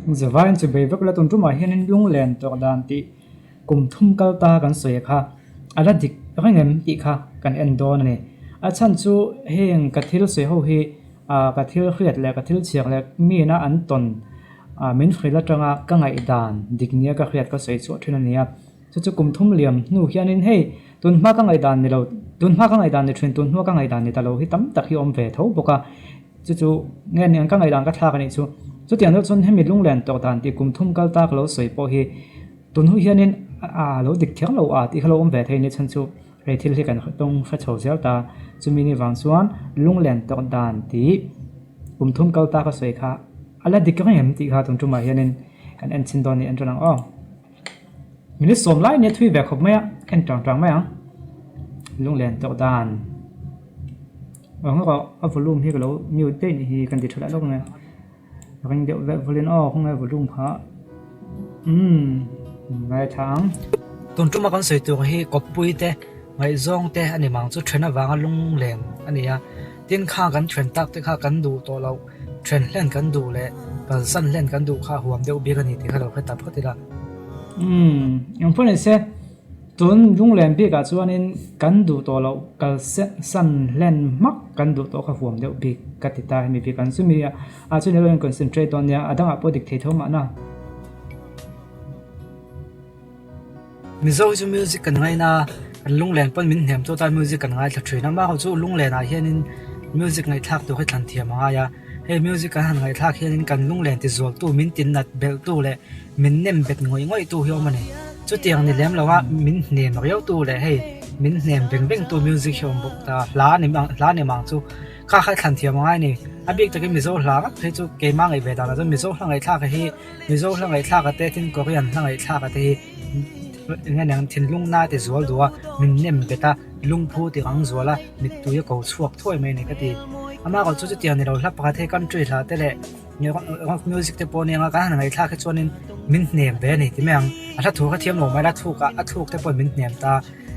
Zavaiin chu bei vek la tun tumah hianin lunglen tawrh dan tih kum thum kal ta kan sawi kha a la dik reng em tih kha kan en dawn a ni. A chhan chu heng ka thil sawi ho hi ah ka thil hriat leh ka thil chhiar leh mina an tawn ah min hrilh atanga ka ngaihdan dik nia ka hriat ka sawi chhuah thin a ni a. Chu chu kum thum liam hnu hianin hei tun hma ka ngaihdan ni lo tun hma ka ngaihdan ni thin tun hnua ka ngaihdan ni ta lo hi tam tak hi awm ve tho bawk a. Chu chu nge ni ang ka ngaihdan ka thlak a nih chu. Chutiang deuh chuan hemi lunglen tawk dan tih kum thum kal ta ka lo sawi pawh hi tun hnu hianin a lo dik kher lo a tih kha lo awm ve thei a ni chhan chu hei thil hi kan tawng hre chho zel ta. Chumi ni vang chuan lunglen tawk dan tih kum thum kal ta ka sawi kha a la dik reng em tih kha tun tumah hianin kan en chhin dawn a ni en ṭan ang aw. Minute sawm lai nia thui ve khawp mai a, en tang tang mai ang. Lunglen tawh dan. Awng erawh a volume hi ka lo mute daih nih hi kan ti tha leh lawk mai a. Ring deuh vek vawlin aw khawnge volume kha umm ngaithla ang. Tun tuma kan sawi tur hi kawppui te ngaihzawng te a ni mang chu then avanga lunglen a ni a. Tin kha kan then tak te kha kan duh tawh loh, then hlen kan duh leh kalsan hlen kan duh kha huam deuh bik a ni tih kha lo hre ta phawt ila. Umm, engpawh ni se, tun lunglen bikah chuanin kan duh tawh loh kalsan hlen hmak kan duh tawh kha huam deuh bik ka ti ta hemi bik an chumi ah chuan ilo in concentrate dawn nia, a dangah pawh dik thei tho mahna. Mizo hi chu music kan ngaina a, kan lunglen pawn min hnem tawt a music kan ngaithla thin a, amaherawhchu chu lunglen ah hianin music ngaihthlak tur hi thlan thiam a ngai a, hei music kan han ngaihthlak hianin kan lunglen ti zual tu min tin nat belh tu leh min nem bet ngawih ngawih tu hi a awm a ni, chutiang ni lem lo a min hnem riau tu leh hei min hnem veng veng tu music hi a awm bawk ta, hla ni hla ni mang chu kha kha thlan thiam a ngai a ni, a bik takin Mizo hla ngawt phei chu keimah ngaih ve dan ah chuan Mizo hla ngaihthlak hi. Mizo hla ngaihthlak a te tin Korean hla ngaihthlak a te hi eng eng thinlung na ti zual duh a min nem bet a lungphu ti rang zual a mittui a ko chhuak thuai mai a ni ka ti amaherawh chu chutiang ni lo hla pakhat hei country hla te leh rock music te pawh a nia kan han ngaihthlak hi chuanin min hnem ve a ni ti mai ang a hla thu kha thiam lo mai la thluk ah a thluk te pawhin min hnem ta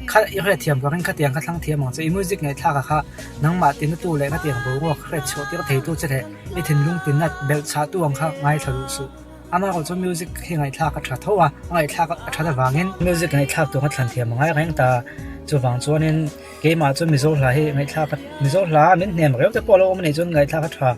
kha i hriatthiam ka ring khatiang kha thlang thiam ang che i music ngaihthlak ah kha nangmah tina tu leh khatiang boruak hriatchhuah tir thei tu che leh I thinlung tinat belh chhah tu ang kha ngaithla duh suh. Amaherawh chu music hi ngaihthlak a tha tho a, a ngaihthlak a that avangin music ngaihthlak tur kha thlan thiam a ngai reng ta. Chuvang chuanin keimah chuan Mizo hla hi ngaihthlak a, Mizo hla min hnem reuh te pawh a lo awm a nih chuan ngaihthlak a tha.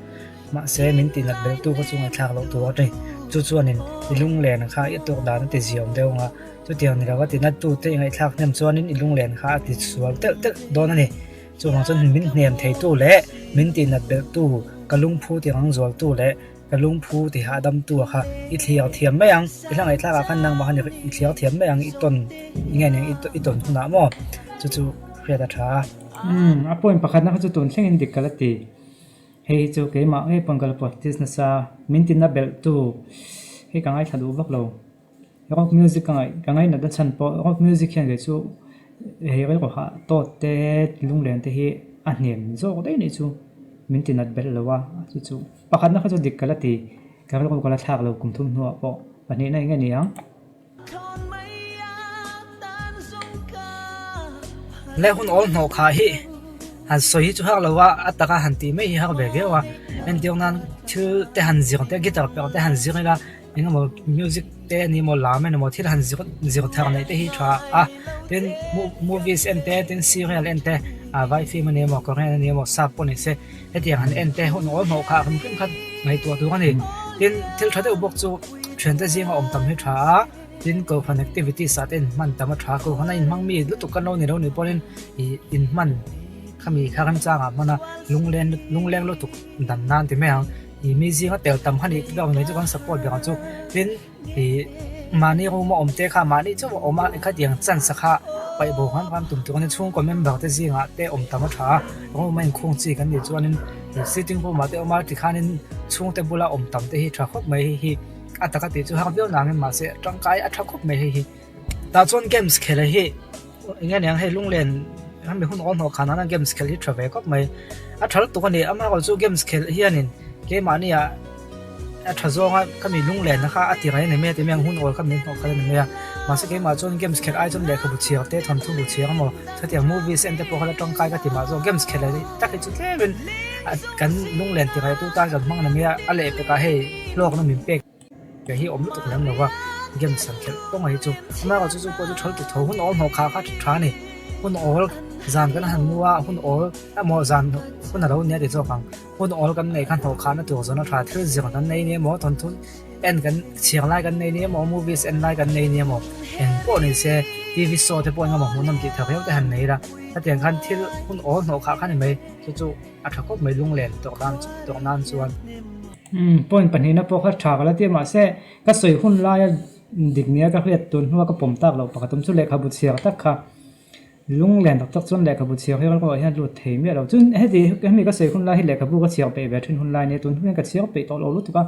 Mahse min tinat belh tu kha chu ngaihthlak loh tur a ni. Chu chuanin i lunglen kha i tawk dan a ti ziawm deuh ang a, chutiang ni lova tinat tu te i ngaihthlak hnem chuanin i lunglen kha a ti sual telh telh dawn a ni. Chuvang chuan min hnem theitu leh min tihnat belhtu, ka lungphu ti rang zualtu leh ka lungphu ti hahdamtu a kha i thliar thiam mai ang. I hla ngaihthlakah khan nangmah khan i thliar thiam mai ang, i tawn i nge nen i tawn hunah maw chu chu hriat a tha a. Umm, a point pakhatna kha chu tun thlengin dik ka la ti. Hei hi chu keimah ngei pawn ka la practice nasa, min tinna belhtu hei ka ngaithla duh vak lo. Rock music ka ngaih ka ngainat na chhan pawh rock music hian kei chu hei rilru hah tawt te lunglen te hi a hnem zawk daih anih chu min ti nat belh lo a chu chu pakhatna kha chu dik ka la ti ka rilru ka la thlak lo kum thum hnuah pawh pahnihna eng nge ni ang. Leh hun awl hnawh khah hi han sawi hi chu hak lo a a taka han tih mai hi hak ve viau a entir nan thil te han zir te guitar perh te han zir ila. Engemaw music te a ni maw lam emaw thil han zir zir thar neih te hi tha a tin movies en te tin serial en te ah vai film a ni emaw korean a ni emaw sap pawh ni se hetiang han en te hun awl hnawh kha hrim hrim kha ngaihtuah tur a ni tin thil tha deuh bawk chu thiante zinga awm tam hi tha a tin kohhran activities ah te inhman tam a tha a kohhran a inhmang mi lutuk kan lo ni lo nih pawhin ih inhman khami kha remchangah hman a lunglen lungleng lutuk dan nan ti mai ang. Ih mi zinga tel tam kha nih deuh ang mai chu kan support ber ang chu tin ih mahni room a awm te kha mahni chauh a awm a khatiang chance kha paih bo hram hram tum tur a ni chhungkaw member te zingah te awm tam a tha a room a inkhung chi kan nih chuanin sitting room ah te awm a tikhanin chhungte bula awm tam te hi tha khawp mai hei hi a taka tih chu har viau nangin mahse tangkai a tha khawp mai hei hi tah chuan games khel hi. Eng nge niang hei lunglen hemi hun awl hnawh khan a games khelh hi tha ve khawp mai a tha lutuk a ni amaherawh chu games khelh hianin keimahni ah a tha zawng a khami lunglen na kha a ti rei a ni mai a ti mai ang hun awl kha min hnawh khalh a ni mai a mahse keimah chuan games khelh ai chuan lehkhabu chhiar te thawnthu bu chhiar emaw hetiang movies en te pawh kha la tangkai ka ti mah zawk games khelh hi tak hi chu tlemin kan lunglen ti rei tu tan kan hmang a ni mai a a lehpekah hei hlawkna min pek. Kei hi awm lutuk lem lo va, games han khelh pawh mai hi chu amaherawhchu chu pawh chu tha lutuk tho hun awl hnawh khah kha tha a ni. Hun awl zan kan han mu a, hun awl emaw zan hun a lo nia ti zawk ang. Hun awl kan neih kha hnawh khahna tur zawna tha thil zir kan nei nia maw thawnthu en kan chhiar lai kan nei nia maw movies en lai kan nei nia maw eng pawh ni se TV show te pawh engemaw hmuhnawm tih thar viau te han nei ila hetiang khan thil hun awl hnawh khah kha ni mai chu chu a tha khawp mai lunglen tawh nan tawh nan chuan. Umm point pahnihna pawh kha tha ka la tir mahse ka sawi hun laia dik nia ka hriat tun hnua ka pawm tak loh pakhat awm chu lehkhabu chhiar tak kha. Lunglen tak tak chuan lehkhabu chhiar hi erawh hian lut thei miah lo. Chuan heti hemi ka sawi hun lai hi lehkhabu ka chhiar peih ve thin hun lai nia tun hnu hian ka chhiar peih tawh lo lutuk a.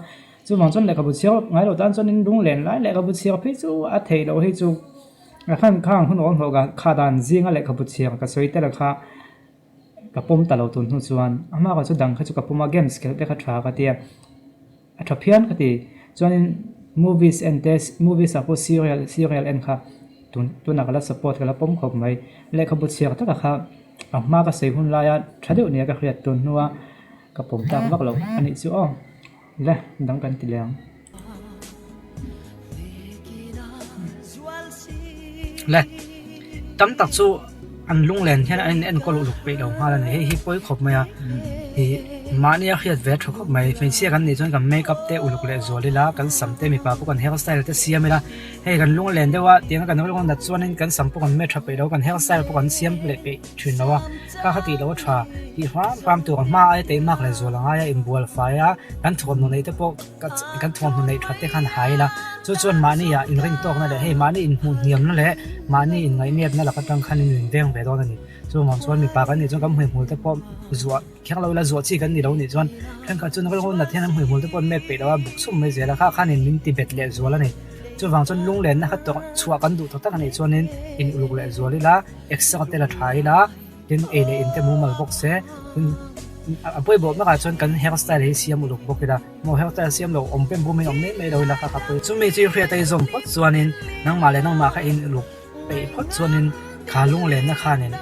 Chuvang chuan lehkhabu chhiar ngai lo tan chuanin lunglen lai lehkhabu chhiar phei chu a theih loh hi chu a khan khang hun awm hlawh kha dan zinga lehkhabu chhiar ka sawi tel kha ka pawm ta lo tun hnu chuan a hma kha chu dang kha chu ka pawm a games khelh te kha tha ka tia. A tha phian ka ti. Chuanin movies en te movies ah pawh serial serial en kha tun tunah ka la support ka la pawm khawp mai. Lehkhabu chhiar taka kha a hma ka sawi hun laia tha deuh nia ka hriat tun hnua ka pawm tak vak loh a nih chu aw. Le dang kan ti leh ang. Le tam tak chu an lunglen hian an in enkawl uluk peih lo nghal a ni hei hi pawi khawp mai a ih mahni a hriat ve tha khawp mai hmeichhia kan nih chuan kan makeup te uluk leh zual ila kan sam te mipa pawh kan hair style te siam ila hei kan lunglen deuh a tiang a kan rilru nat chuanin kan sam pawh kan met tha peih lo kan hair style pawh kan siam leh peih thin lo a kha kha tih loh a tha tih hram hram tur a hma aia tei mak leh zual a ngai a inbual fai a kan thawmhnaw neih te pawh. Kan thawmhnaw neih that te khan hai ila chu chuan mahni ah inrin tawkna leh hei mahni inhmuh hniamna leh mahni inngaihniatna lak atang khan in in veng ve dawn a ni. Chuvang chuan mipa kan nih chuan kan hmuihmul te pawh zuah kher lo ila zuah chi kan ni lo nih chuan thenkhat chuan rilru nat hian an hmuihmul te pawh an met peih lo a buk chhum mai zel a kha khan in min ti bet leh zual a ni. Chuvang chuan lunglenna kha tawrh chhuah kan duh tak tak a nih chuanin in uluk leh zual ila exer te la tha ila. Tin ei leh in te mumal bawk se tin a pawimawh bakah chuan kan hair style hi siam uluk bawk ila maw hair style siam lo awm pem pum in awm mai mai lo ila kha kha pawi chumi chu i hriat a i zawm phawt chuanin nangmah leh nangmah kha in uluk peih phawt chuanin kha lunglenna khanin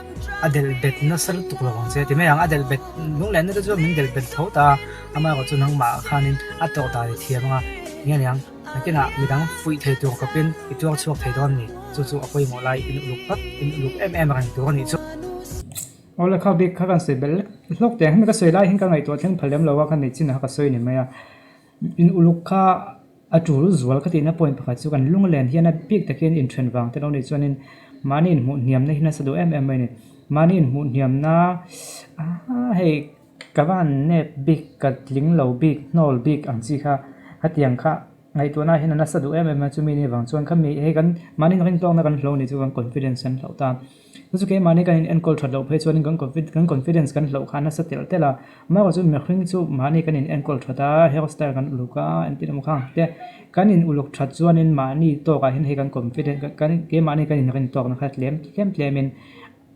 a delh bet nasa lutuk lo ang che ti mai ang a delh bet lunglenna te chuan min delh bet tho ta a amaherawhchu chu nangmah khanin a tawh dan i thiam anga nge niang. Nakinah midang fuih thei tur khawpin i tuar chhuak thei dawn ni. Chu chu a pawimawh lai in uluk phawt, in uluk em em reng tur a nih chu. Aw le kha bik kha kan sawi belh hlawk teh ang. Hemi ka sawi lai hian ka ngaihtuah thleng phal lem lo a, ka nei chin ah ka sawi ni mai a. In uluk kha a tul zual ka tihna point pakhat chu kan lunglen hian a bik takin inthen vang te lo nih chuanin mahni inhmuh hniamna hi nasa duh em em mai a ni. Mahni inhmuh hniamna ah hei Ka van nep bik, ka tling lo bik, hnawl bik ang chi kha hetiang kha ngaihtuahna hian a nasa duh em em a, chumi ni vang chuan khami hei kan mahni ring tawkna kan hlo ni chu kan confidence kan hloh ta. Chu chu keimahni kan in enkawl that loh phei chuanin kan kan confidence kan hloh kha a nasa telh telh a, amaherawh chu mihring chu mahni kan in enkawl that a, hair style kan uluk a, entir emaw khang te kan in uluk that chuanin mahni tawkah hian hei kan confidence kan keimahni kan in rin tawkna kha tlem tlem tlemin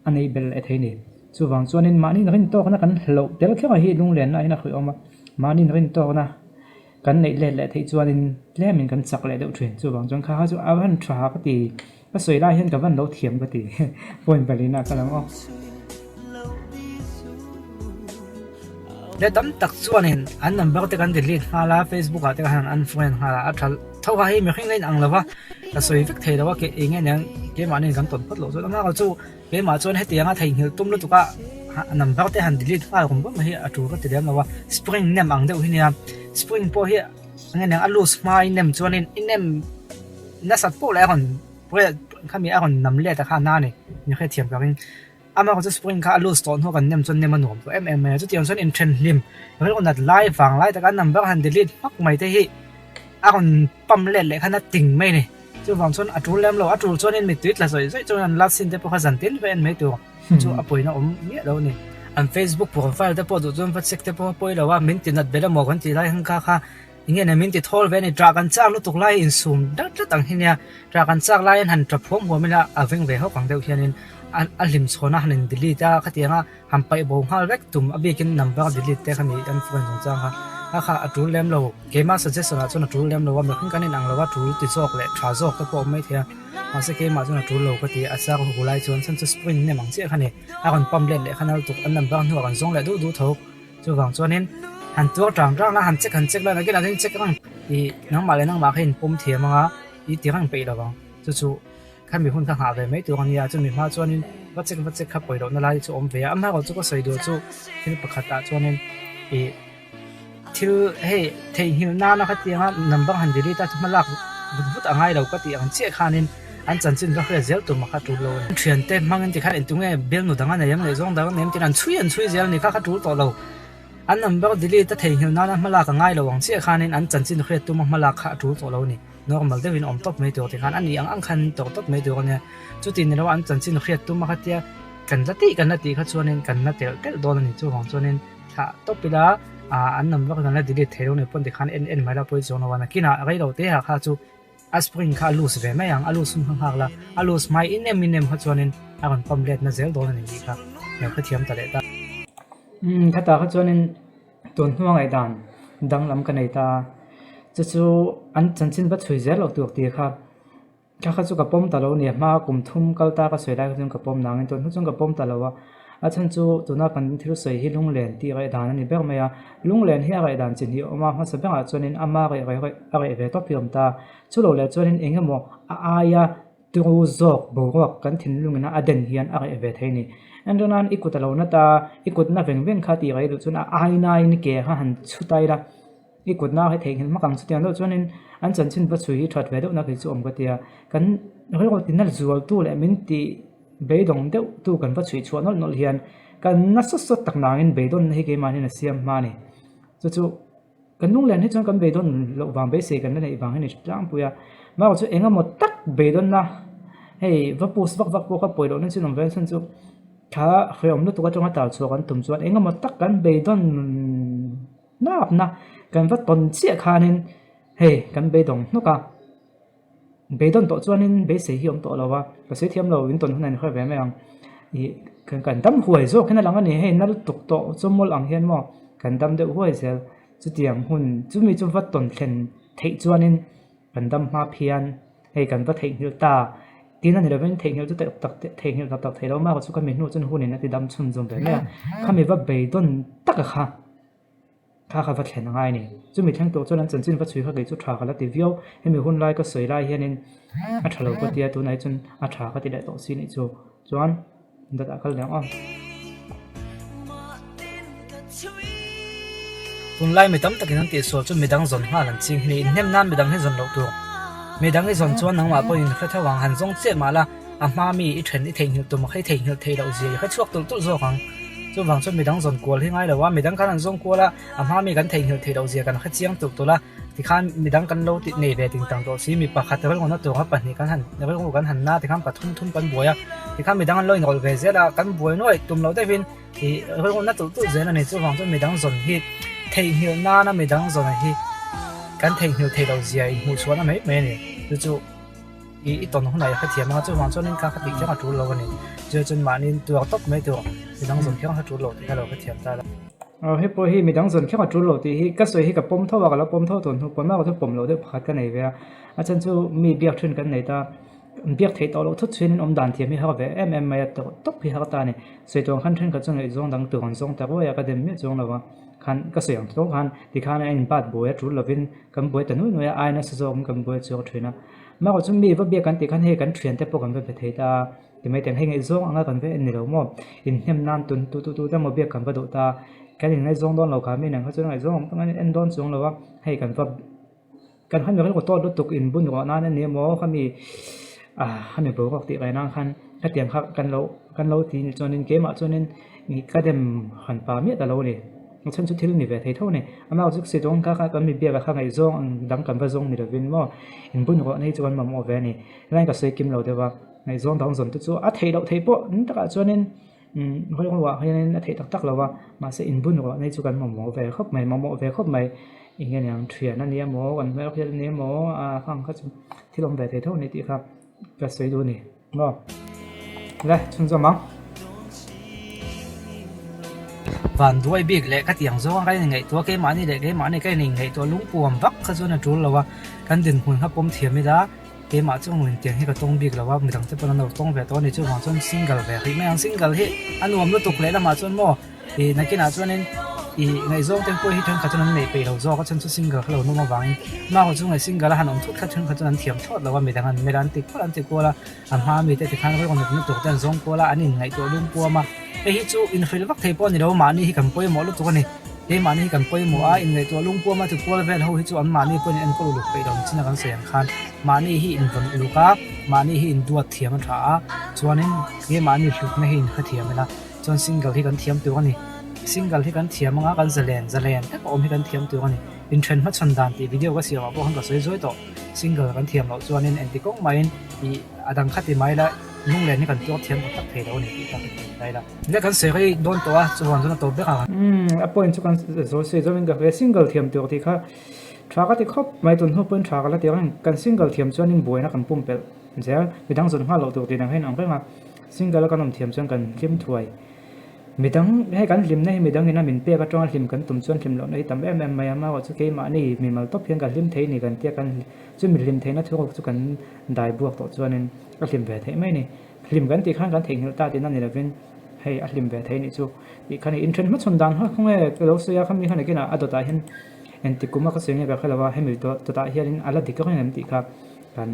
a neih belh leh thei a ni. Chuvang chuanin mahni rin tawkna kan hloh tel kher hi lunglenna hian a hruih awm a, mahni rin tawkna kan neih let leh theih chuanin tlemin kan chak leh deuh thin. Chuvang chuan kha kha chu a van tha ka ti, ka sawi lai hian ka van lo thiam ka ti point palihnah ka lang aw. Leh tam tak chuanin an number te kan delete nghal a, Facebook ah te khan an unfriend nghal a, a tha tho kha hei mihring a inang lo va, ka sawi vek thei lo a, eng nge niang keimahni kan tawn phawt loh chuan amah chu Keimah chuan hetianga theihnghilh tum lutuk a number te han delete nghal rum rum hi a tul ka ti lem lo a, spring nem ang deuh hi nia, spring pawh hi eng nge niang a loose hma in nem chuanin i nem nasat pawh leh a rawn khami a rawn nam let a kha a na a ni, ni hrethiam ka ring. Amaherawhchu chu spring kha a loose tawh hnuah kan nem chuan nem a nuam tawh em em mai a, chutiang chuan inthen hlim rilru nat lai vang lai taka number han delete hmak mai te hi a rawn pump let leh khan a ting mai a ni. Chuvang chuan a tul lem lo, a tul chuanin mittui tla zawih zawih chuan an last scene te pawh kha zan tin ve en mai tur chu a pawina awm miah lo a ni. An Facebook profile te pawh duh chuan va check te pawh a pawi lo a, min ti nat belh emaw kan tih lai khan kha kha eng nge min ti thawl ve a ni, ṭah kan chak lutuk lai insum dat dat ang hi nia, ṭah kan chak laiin han ṭap huam huam ila a veng ve hawk ang deuh hianin a hlim chhawn a han in delete a khatiang a. Han paih bo nghal vek tum a bikin number delete te kha ni an phone chungchang kha a kha a tul lem lo keimah suggestion ah chuan a tul lem lo a mihring kan inang lo a tul ti zawk leh tha zawk te pawh a awm mai thei a mahse keimah chuan a tul lo ka ti a chak hu lai chuan chhan chu spring nem ang chiah kha ni a rawn pump let leh kha nal tuk an number hnuah kan zawng leh duh duh tho chuvang chuanin han tuar tang tang la han check han check la nakin ah chuan check reng. Ih nangmah leh nangmah kha inpawm thiam anga i ti reng peih lo ang. Chu chu khami hun kha nghah ve mai tur a nia, chumi hma chuanin va check va check kha pawi lohna lai chu awm ve a. A hma erawh chu ka sawi duh chu thil pakhatah chuanin ih thil hei theihnghilh nana khatianga number han delete a chu hma lak vut vut a ngai lo ka tih ang chiah khanin an chanchin va hriat zel tur mah kha tul lo a ni. Thiante hmangin tikhan engtinge bialnu dang a nei em ngaihzawng dang a nei em tiin an chhui an chhui zel a ni kha kha tul tawh lo. An number delete a theihnghilh nana hma lak a ngai lo ang chiah khanin an chanchin hriat tuma hma lak kha a tul tawh lo a ni. Normal deuhin awm tawp mai tur tikhan a ni ang ang khan tawrh tawp mai tur a nia. Chuti ni lo an chanchin hriat tuma khatia kan la tih kan la tih kha chuanin kan la telh telh dawn a ni. Chuvang chuanin thlah tawp ila ah an number kan la delete thei lo ni pawn tikhan en en mai la pawi chuang lo a. Nakinah rei lo te ah kha chu a spring kha a loose ve mai ang, a loose hun kha nghak la, a loose hmai in em in em kha chuanin a rawn pump let na zel dawn a ni tih kha lo hrethiam ta leh ta. Umm khatah kha chuanin tun hnua ngaihdan danglam ka nei ta a, chu chu an chanchin va chhui zel loh tur tih kha. Thla kha chu ka pawm ta lo a ni, a hma kum thum kal ta ka sawi lai kha chuan ka pawm nangin tun hnu chuan ka pawm ta lo a, a chhan chu tuna kan thil sawi hi lunglen tih raih dan a ni ber mai a, lunglen hi a raih dan chi hnih a awm a, hmasa berah chuanin ama reh reh reh a reh ve tawp hi a awm ta, chu lo leh chuanin eng emaw a aia turu zawk boruak kan thinlungin a den hian a reh ve thei a ni. Entirnan i kut a lo na ta, i kut na veng veng kha tih rei duh chuan a ai naiin ke kha han chhut a ila. I kutna hi theihnghilh hmak ang chutiang deuh chuanin an chanchin va chhui hi that ve deuhna kei chu awm ka ti a, kan rilru tina zualtu leh min tih beidawng deuh tu kan va chhui chhuah nawlh nawlh hian kan nasa sawt tak nangin beidawnna hi keimahniin a siam hma a ni. Chu chu kan lunglen hi chuan kan beidawn loh vang beisei kan la neih vang hi a ni tlangpui a, mahse chu eng emaw tak beidawnna hei va post vak vak pawh kha pawi lohna chin awm ve chhan chu tha hrehawm lutuk atanga tal chhuah kan tum chuan eng emaw tak kan beidawn. Hnapna kan va tawn chiah khanin hei kan beidawng hnawk a, beidawn tawh chuanin beisei hi a awm tawh lo a, ka sawi thiam lo in tawn hunah in hre ve mai ang ih kan dam huai zawk hian a lang a ni hei na lutuk tawh chawmawlh ang hian maw kan dam deuh huai zel chutiang hun chumi chu va tawn thlen theih chuanin kan dam hma phian hei kan va theihnghilh ta tin a ni lovin theihnghilh chu tak tak theihnghilh tak tak theih lo mah chu khami hnu chuan hunin a ti dam chhunzawm ve mai a khami va beidawn taka kha. Kha kha va thlen a ngai a ni. Chumi thleng tur chuan an chanchin va chhui kha kei chu tha ka la ti viau. Hemi hun lai ka sawi lai hianin a tha lo ka tia tunah hi chuan a tha ka ti leh tawh si nih chu. Chuan dawtah kal leh ang aw. Tunlai mi tam takin an tihsual chu midang zawn nghal an ching hi ni. Inhnem nan midang hi zawn loh tur. Midang i zawn chuan nangmah pawhin in hre tho ang. Han zawng chiah mah la. A hma mi i then i theihnghilh tum a kha i theihnghilh theih loh zia i hre chhuak tulh tulh zawk ang. Chuvang chuan midang zawn kual hi ngai lo a, midang khan an zawng kual a, a hma mi kan theihnghilh theih loh zia kan hre chiang tulh tulh a, tikhan midang kan lo tih nei ve ting tang tawh si, mi pakhat rilru na tur a pahnih kan han rilru kan han na tikhan pathum thum kan buai a, tikhan midang an lo inrawlh ve zel a, kan buai nuaih tum loh deuhin ih rilru na tulh tulh zel a ni. Chuvang chuan midang zawn hi theihnghilh nana midang zawn hi kan theihnghilh theih loh zia inhmuhchhuahna mai mai a ni. Chu chu. I i tawn hunah i hrethiam anga chuvang chuanin kha kha tih kher a tul lo a ni. Chu chuan mahniin tuar tawp mai tur midang zawn kher a tul lo tih kha lo hrethiam ta la. Aw hei pawh hi midang zawn kher a tul lo tih hi ka sawi hi ka pawm tho a, ka lo pawm tho tun hnu pawh mah chu pawm loh deuh pakhat ka nei ve a. A chhan chu mi biak thin kan nei ta, biak theih tawh loh thut chhuin awm dan thiam hi har ve em em mai a, tawrh tawp hi har ta a ni. Sawi tur ang khan thenkhat chu ngaihzawng dang tur an zawng ta ruai a, ka dem miah chuang lo a. Khan ka sawi ang tawh khan tikhan a inbat buai a tul lovin kan buai ta nuai nuai a, ai nasa zawkin kan buai chhuak thin a. Mahrawh chu mi va biak kan tih khan hei kan thiante pawh kan va be thei ta a, ti mai teng hei ngaihzawng anga kan va en ni lo maw, inhnem nan tun tu tu tu te maw biak kan va duh ta a, kan inngaihzawng dawn lo kha mi nang kha chuan ngaihzawng ang pawh an en dawn chuang lo a, hei kan va kan han rilru tawt lutuk inbun ruah nan a ni emaw khami ah khami boruak tih reng nan khan hetiang kha kan lo kan lo ti nih chuanin keimah chuanin ih ka dem han pa miah ta lo a ni. A chhan chu thil ni ve thei tho a ni. Amah chu si tawng kha kha kan mi biak a kha ngaihzawng ang dang kan va zawng ni lovin maw inbun rawh nei chu kan mamawh ve a ni. Helai ka sawi kim lo deuh a, ngaihzawng dang zawn te chu a theih loh theih pawh ni takah chuanin umm rilruah hianin a theih tak tak lo va, mahse inbun rawh nei chu kan mamawh ve khawp mai, mamawh ve khawp mai. Eng nge niang thian a ni emaw kan hmelhriat a ni emaw a khang kha chu thil awm ve thei tho a ni tih kha ka sawi duh a ni. Maw? Le, chhunzawm ang. Van duai bik leh ka tiang zawng a ka inngaihtuah keimahni leh keimahni ka inngaihtuah lungpuam vak kha chuan a tul lo a, kan dinhmun kha pawm thiam ila keimah chu ngawin tiang hi ka tawng bik lo a, midang te pawn an lo tawng ve tawh a ni chuvang chuan single ve rih mai ang, single hi a nuam lutuk leh lamah chuan maw ih nakinah chuanin. Ih ngaihzawng te pawh hi thenkhat chuan an neih peih lo zawk a chhan chu single kha lo nawm avangin mahawh chu ngaih single a han awm thut kha thenkhat chuan an thiam thlawt lo a midang an melh a an ti kual an ti kual a a hma mi te tikhan rawng natna tur te an zawng kual a an inngaihtuah lung puam a hei hi chu inhrilh vak thei pawh a ni lo mahni hi kan pawimawh lutuk a ni keimahni hi kan pawimawh a inngaihtuah lung puam a ti kual vel ho hi chu an mahni pawhin an enkawl uluk peih lo ang chin a kan sawi ang khan mahni hi invawn uluk a mahni hi induat thiam a tha a chuanin keimahni hlutna hi inhrethiam ila. Chuan single hi kan thiam tur a ni. Single hi kan thiam anga kan zalen zalen tak a awm hi kan thiam tur a ni. Inthen hmachhawn dan tih video ka siamah pawh khan ka sawi zuai tawh. Single kan thiam loh chuanin engti kawng mahin ih a dang kha ti mai la lunglen hi kan tuar thiam tak tak thei lo a ni tih kha ka ti mai la. Nia kan sawi rei dawn tawh a, chuan chuan a tawp vek ang. Umm a point chu kan zawi sawi zawmin ka hria. Single thiam tur tih kha tha ka ti khawp mai tun hnu pawhin tha ka la ti reng. Kan single thiam chuanin buaina kan pumpelh zel. Midang zawn nghal loh tur tih dang hian ang reng a. Single a kan awm thiam chuan kan hlim thuai. Midang, hei kan hlimna hi midang ina min pek atanga hlim kan tum chuan hlim lohna hi tam em em mai a, amaherawh chu keimahni mimal tawp hian kan hlim thei ni kan tia kan chu mi hlim theihna thuruk chu kan dai buak tawh chuanin a hlim ve theih mai a ni. Hlim kan tih khan kan theihnghilh ta tihna ni lovin hei a hlim ve thei nih chu tih kha a ni. Inthen hmachhawn dan kha khawnge ka lo sawi a, khami khan nakinah a dawtah hian engtik kum a ka sawi nge ka hre lo a, hemi dawtah hianin a la dik reng em tih kha kan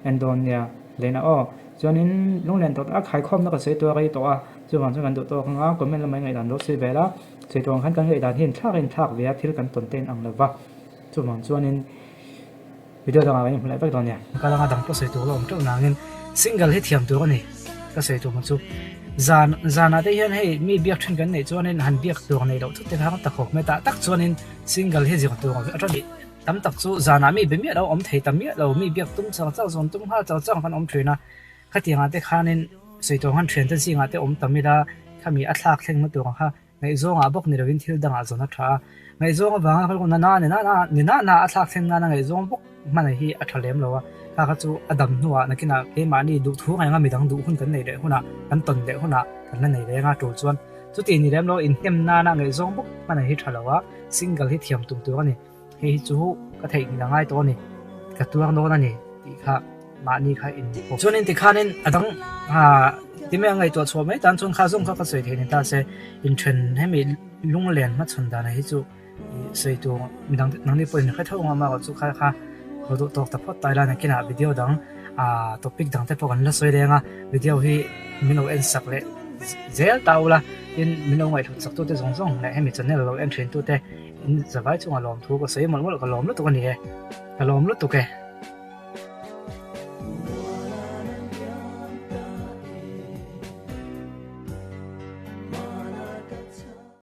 en dawn nia lehna aw. Chuanin lunglen tawh tak khaikhawmna ka sawi tur a rei tawh a, chuvang chuan kan duh tawk ang a, comment lamah i ngaihdan lo sawi vel a, sawi tur ang khan kan ngaihdan hi inthlak a inthlak ve a, thil kan tawn te inang lo va, chuvang chuanin video dangah kan inhmu leh vek dawn nia. Ka langa dang pawh sawi tur la awm teuh nangin single hi thiam tur a ni ka sawi tur chu zan zanah te hian hei mi biak then kan neih chuanin han biak tur neih loh thut te kha tak khawp mai tah tak chuanin single hi zir tur a nih. Tam tak chu zanah mi be miah lo awm thei ta miah lo, mi biak tum chang chang, zawn tum nghal chang chang khan awm thin a. Khatiangah te khanin sawi tur khan thiante zingah te awm tam ila, khami a thlak thlengna tur ang kha ngaihzawngah bawk ni lovin thil dangah zawn a tha a. Ngaihzawng avanga kha na na ni na na ni na na a thlak thleng nana ngaihzawng bawk hman hi a tha lem lo a. Kha kha chu a dam hnuah nakinah keimahni duhthu ngainga midang duh hun kan neih leh hunah, kan tawn leh hunah kan la nei leng a tul chuan chuti ni lem lo inhnem nana ngaihzawng bawk hman hi tha lo a, single hi thiam tum tur a ni. Hei hi chu ka theihnghilh a ngai tawh a ni, ka tuar dawn a ni tih kha mahni kha in pawm. Chuanin tikhanin a dang ti mai a ngaihtuah chhuah mai tan chuan kha zawng kha ka sawi thei ni ta se, inthen hemi lunglen hmachhawn danah hi chu sawi tur midang nangni pawhin hre tho ang a, amaherawhchu kha kha lo duh tawk ta phawt ta ila nakinah video dang topic dang te pawh kan la sawi leng a, video hi min lo en sak leh zel ta ula, tin min lo ngaihhlut sak tute zawng zawng leh hemi channel lo en thin tute. In zavai chungah lawmthu ka sawi mawlh mawlh ka lawm lutuk a ni e, ka lawm lutuk e.